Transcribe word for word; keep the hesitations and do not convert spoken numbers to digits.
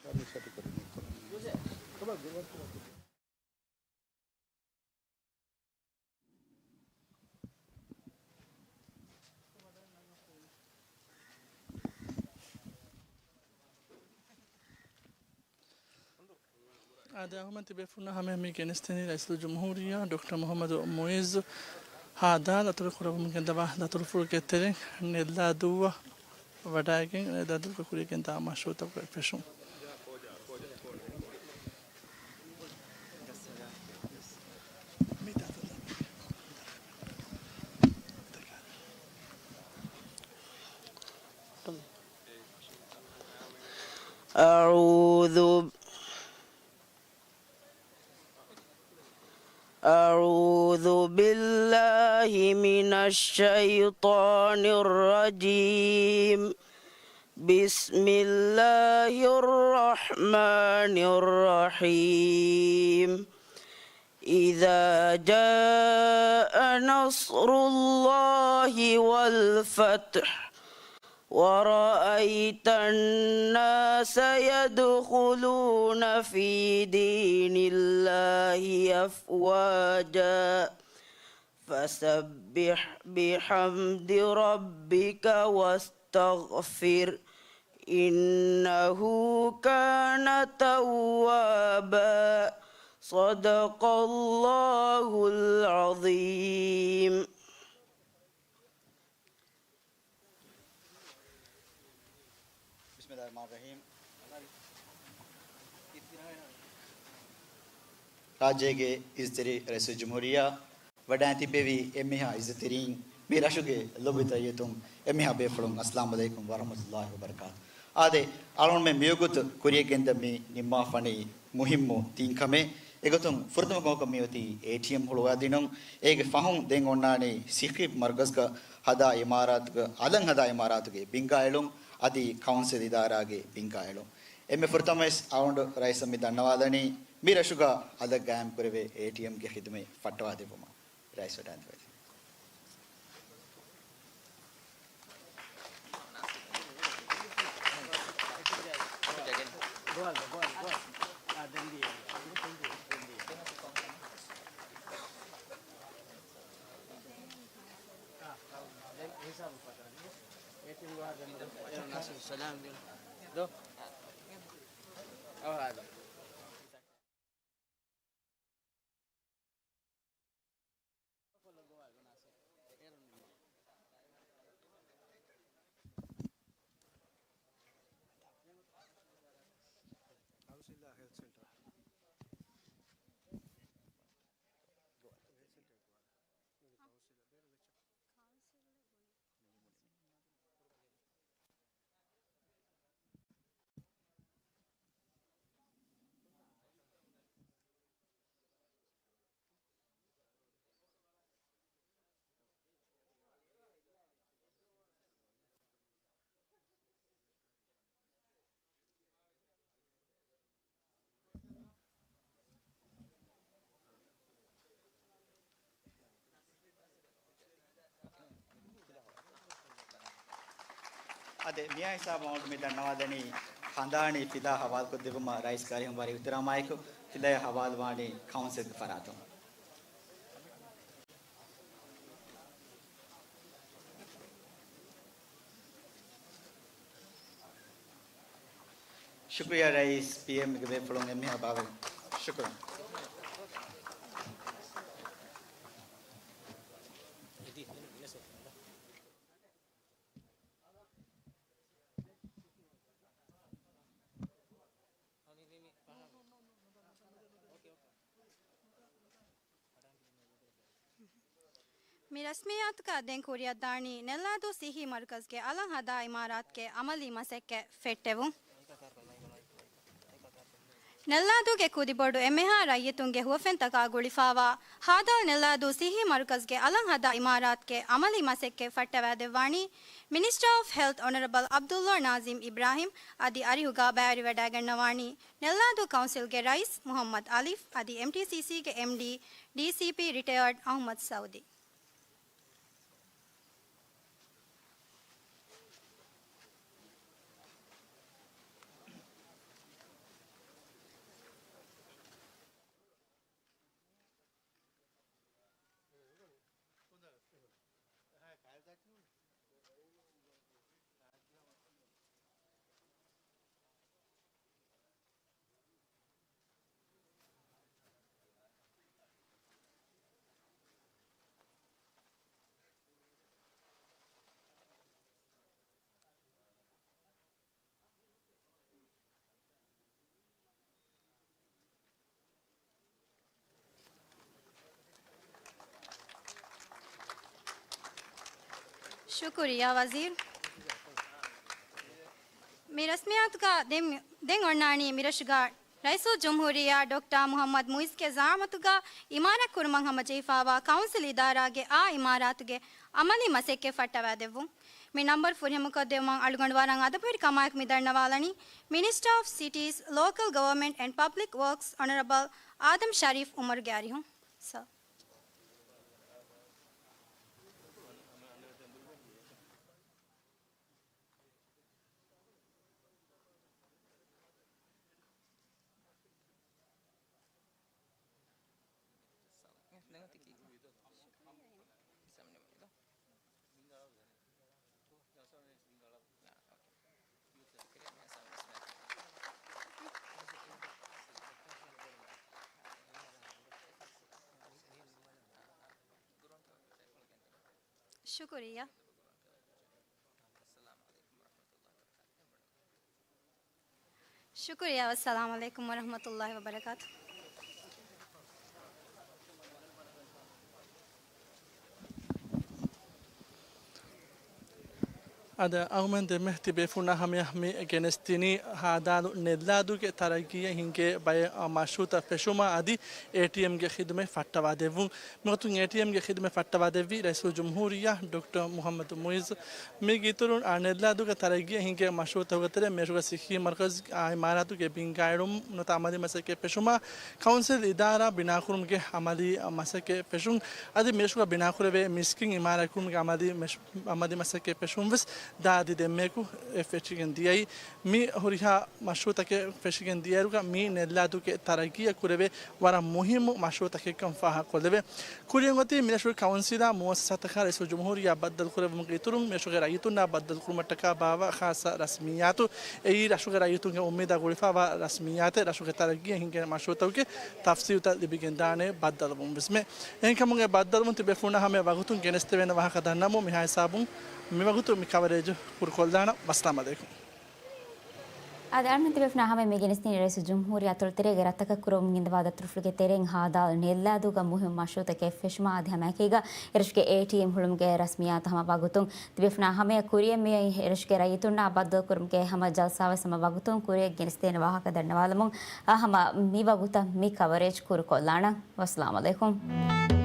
އާދެ، އަހުމަން ތިބޭފުޅުންނަށް ހަމައަށް މި ގެނެސްދެނީ ރައީސުލްޖުމްހޫރިއްޔާ ޑޮކްޓަރ މުޙައްމަދު މުޢިއްޒު ހާދާ ދަތުރު ކުރައްވަމުން ގެންދަވާ ދަތުރުފުޅުގެ ތެރެއިން ނެއްލާދޫއަށް ވަޑައިގެން ދަތުރުގަ ކުރިޔަށް ގެންދަވާ މަޝްރޫޢުތަކުގެ ފެށުން. أعوذ أعوذ بالله من الشيطان الرجيم. بسم الله الرحمن الرحيم. إذا جاء نصر الله والفتح ورأيت الناس يدخلون في دين الله أفواجا فسبح بحمد ربك واستغفره إنه كان توابا. صدق الله العظيم. ރާއްޖޭގެ އިއްޒަތްތެރި ރައީސުލްޖުމްހޫރިއްޔާ ވަޑައި ތިއްބެވި އެންމެހާ އިއްޒަތްތެރީން، މި ރަށުގެ ލޮބުވެތި ރައްޔިތުން، އެންމެހާ ބޭފުޅުން، އައްސަލާމު ޢަލައިކުމް ވަރަޙްމަތުﷲ ވަބަރަކާތު. އާދެ، އަޅުގަނޑުމެން މިވަގުތު ކުރިޔަށް ގެންދަން މި ނިންމާފާނީ މުހިއްމު ތިން ކަމެއް. އެގޮތުން ފުރަތަމަ ކަމަކަށް މިއޮތީ އޭޓީއެމް ހުޅުވާދިނުން. އޭގެ ފަހުން ދެން އޮންނާނީ ސިއްހީ މަރުކަޒްގަ ހަދާ އިމާރާތުގަ، އަލަށް ހަދާ އިމާރާތުގެ ބިންގާ އެޅުން، އަދި ކައުންސިލް އިދާރާގެ ބިންގާ އެޅުން. އެންމެ ފުރަތަމަވެސް އަޅުގަނޑު ރައީސަށް މި ދަންނަވާލަނީ، މި ރަށުގަ އަލަށް ގާއިމް ކުރެވޭ އޭޓީއެމްގެ ޚިދުމަތް ފައްޓަވާ ދެއްވުމަށް. ރައީސް ވަޑައިގެން. އާދެ، މިއާ ހިސާބަށް އަޅުގަނޑު މި ދަންނަވާލަނީ ހަނދާނީ ފިލާ ހަވާލުކޮށްދެއްވުމަށް ރައީސް ކަރީމް ވަރި އިޙްތިރާމާއެކު ފިލާއެއް ހަވާލުވާނީ ކައުންސިލްގެ ފަރާތުން. ޝުކުރިއްޔާ ރައީސް، ޕީއެމްގެ ބޭފުޅުން އެންމެހާ ބާވައި. ޝުކުރު. މި ރަސްމިއްޔާތުގަ ދެން ކުރިއަށްދާނީ ނެއްލާދޫ ސިއްހީ މަރުކަޒްގެ އަލަށް ހަދާ އިމާރާތުގެ އަމަލީ މަސައްކަތް ފެއްޓެވުން. ނެއްލާދޫގެ ކުދިބޮޑު އެންމެހާ ރައްޔިތުންގެ ހުވަފެންތަކާ ގުޅިފާވާ ހާދާލް ނެއްލާދޫ ސިއްހީ މަރުކަޒްގެ އަލަށް ހަދާ އިމާރާތުގެ އަމަލީ މަސައްކަތް ފައްޓަވާދެއްވާނީ މިނިސްޓަރ އޮފް ހެލްތް އޮނަރަބަލް ޢަބްދުﷲ ނާޒިމް އިބްރާހިމް. އަދި އަރިހުގަ ބައިވެރިވަޑައިގަންނަވާނީ ނެއްލާދޫ ކައުންސިލްގެ ރައީސް މުޙައްމަދު އަލީފް އަދި އެމްޓީސީސީގެ އެމްޑީ، ޑީސީޕީ ރިޓަޔާޑް އަޙްމަދު ސައުދީ. ޝުކުރިއްޔާ ވަޒީރު. މި ރަސްމިއްޔާތުގަ ދެން، ދެން އޮންނާނީ މިރަށުގަ ރައީސުލްޖުމްހޫރިއްޔާ ޑޮކްޓަރ މުޙައްމަދު މުޢިއްޒުގެ ޒަޢާމަތުގަ އިމާރާތް ކުރުމަށް ހަމަޖެހިފައިވާ ކައުންސިލް އިދާރާގެ އާ އިމާރާތުގެ އަމަލީ މަސައްކަތް ފައްޓަވާދެއްވުން. މި ނަންބަރު ފުރިހަމަކޮށްދެއްވުމަށް އަޅުގަނޑު ވަރަށް އަދަބުވެރިކަމާއެކު މި ދަންނަވާލަނީ މިނިސްޓަރ އޮފް ސިޓީސް، ލޯކަލް ގަވަރމަންޓް އެންޑް ޕަބްލިކް ވޯކްސް އޮނަރަބަލް އާދަމް ޝަރީފް އުމަރުގެ އަރިހުން. ސަރ. ޝުކުރިއްޔާ. ޝުކުރިއްޔާ. އައްސަލާމު ޢަލައިކުމް ވަރަޙްމަތުﷲި ވަބަރަކާތުހު. އަދި އަޅުގަނޑުމެން ދެންމެ ތިބޭފުޅުންނާ ހަމަޔަށް މި ގެނެސްދިނީ ހދ. ނެއްލާދޫގެ ތަރައްގީއަށް ހިނގޭ ބައެއް މަޝްރޫޢުތައް ފެށުމާ އަދި އޭޓީއެމްގެ ޚިދުމަތް ފައްޓަވާދެއްވުން. މިގޮތުން އޭޓީއެމްގެ ޚިދުމަތް ފައްޓަވާދެއްވީ ރައީސުލްޖުމްހޫރިއްޔާ ޑޮކްޓަރ މުޙައްމަދު މުޢިއްޒު. މީގެ އިތުރުން، އާ، ނެއްލާދޫގެ ތަރައްގީއަށް ހިނގޭ މަޝްރޫޢުތަކުގެ ތެރެއިން މިރަށުގެ ޞިއްޙީ މަރުކަޒު، އާ، އިމާރާތުގެ ބިންގާ އެޅުމުން ނުވަތަ އަމަލީ މަސައްކަތް ފެށުމާ، ކައުންސިލް އިދާރާ ބިނާކުރުމުގެ އަމަލީ މަސައްކަތް ފެށުން، އަދި މިރަށުގަ ބިނާކުރެވޭ މިސްކިތް އިމާރާތްކުރުމުގެ އަމަލީ މަސައްކަތް ފެށުން ވެސް ދާދި ދެންމެއަކު އެ ފެށިގެން ދިޔައީ. މި ހުރިހާ މަޝްރޫޢުތަކެއް ފެށިގެން ދިޔައިރުގަ މީ ނެއްލާދޫގެ ތަރައްގީއަށް ކުރެވޭ ވަރަށް މުހިއްމު މަޝްރޫޢުތަކެއްކަން ފާހަގަކޮށްލެވޭ. ކުރިއަށް އޮތީ މިރަށުގެ ކައުންސިލާ މުއައްސަސާތަކާ ރައީސުލްޖުމްހޫރިއްޔާ ބައްދަލުކުރެއްވުމުގެ އިތުރުން މިރަށުގެ ރައްޔިތުންނާ ބައްދަލުކުރުމަށްޓަކާ ބާއްވާ ޚާއްޞަ ރަސްމިއްޔާތު. އެއީ ރަށުގެ ރައްޔިތުންގެ އުއްމީދާ ގުޅިފައިވާ ރަސްމިއްޔާތެއް. ރަށުގެ ތަރައްގީއަށް ހިނގޭ މަޝްރޫޢުތަކުގެ ތަފްސީލުތައް ލިބިގެންދާނެ ބައްދަލުވުން ވެސްމެ. އެހެންކަމުން އެ ބައްދަލުވުން ތިބޭފުޅުންނާ ހަމަޔަށް ވަގުތުން ގެނެސްދެވޭނެ ވާހަކަ ދަންނަވަމުން މިހާ ހިސާބުން މިވަގުތު މި ކަވަރޭޖު ކުރުކޮށްލާނަން. ވައްސަލާމް ޢަލައިކުމް. އަދި އަޅުގަނޑު ތިބޭފުޅުންނާ ހަމަ މި ގެނެސްދިނީ ރައީސުލްޖުމްހޫރިއްޔާ އަތޮޅު ތެރޭގެ ރަށްތަކަށް ކުރަމުން ގެންދަވާ ދަތުރުފުޅުގެ ތެރެއިން ހދ. ނެއްލާދޫގަ މުހިންމު މަޝްރޫޢުތަކެއް ފެށުމާ އަދި ހަމައެކީގަ އެރަށުގެ އޭޓީއެމް ހުޅުމުގެ ރަސްމިއްޔާތު ހަމަ ވަގުތުން ތިބޭފުޅުންނާ ހަމަޔަށް ކުރިއަށް މިއައި އެރަށުގެ ރައްޔިތުންނާ ބައްދަލުކުރުމުގެ ހަމަ ޖަލްސާވެސް ހަމަ ވަގުތުން ކުރިއަށް ގެނެސްދޭނެ ވާހަކަ ދަންނަވާލަމުން އާ ހަމަ މި ވަގުތަށް މި ކަވަރޭޖް ކުރުކޮށްލާނަން. ވައްސަލާމް ޢަލައިކުމް.